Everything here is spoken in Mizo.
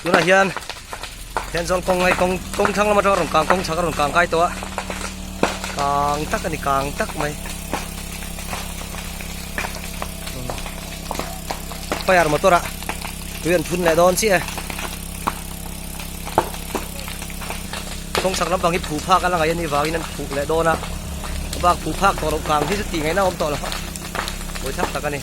Tunah hian Thenzawl kawng hei kawng kawng thlang lam atanga rawn kang kawng chhak a rawn kang kai tawh a kang tak a ni kang tak mai fire motor ah tui an phun leh dawn chiah e kawng chhak lampang hi phu phak a la ngaih a nih vangin an phuh leh dawn a bak phu phak tawh loh kang hi chu tih ngaihna a awm tawh lo a buaithlak tak a ni.